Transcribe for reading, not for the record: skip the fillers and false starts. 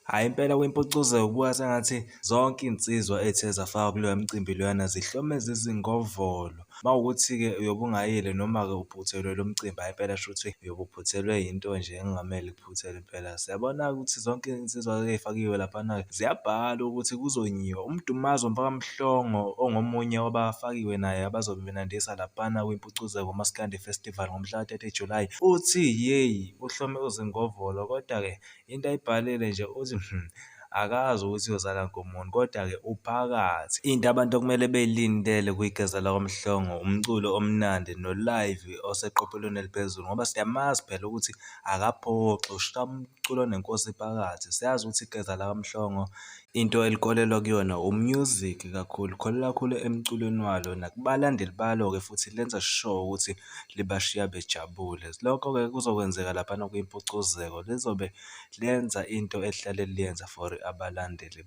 Hhayi impela kwimpucuzeko kubukeka sengathi zonke iy'nsizwa ey'the zafakwa kuloya mcimbi loyana zihlome zizingovolo. Uma kuwukuthi-ke uyobe ungayile noma-ke uphuthelwe ilo mcimbi, hhayi impela shuthi uyobe uphuthelwe yinto nje ekungamele ikuphuthele impela. Siyabona-ke ukuthi zonke iy'nsizwa ey'fakiwe laphana-ke ziyabhala ukuthi kuzonyiwa. UMdumazi umfokaMhlongo ongomunye wabafakiwe naye abazobe benandisa laphana kwiMpucuzeko Maskandi Festival ngomhlaka 30 Julayi, uthi yeyi uhlome uzingovolo kodwa-ke into ayibhalile nje uthi akazi ukuthi uyozala nkomoni kodwa-ke uphakathi. Into abantu okumele beyilindele kwiGeza lakwaMhlongo umculo omnandi no-live oseqophelweni eliphezulu ngoba siyamazi phela ukuthi akaphoxi ushaya umculo onenkosi phakathi. Siyazi ukuthi iGeza lakwaMhlongo into elikholelwa kuyona u-music kakhulu, likholelwa kakhulu emculweni walo nakubalandeli balo-ke futhi lenza sure ukuthi libashiya bejabule. Lokho-ke kuzokwenzeka laphana kwiMpucuzeko lizobe lenza into elihlale liyenza for abalandeli.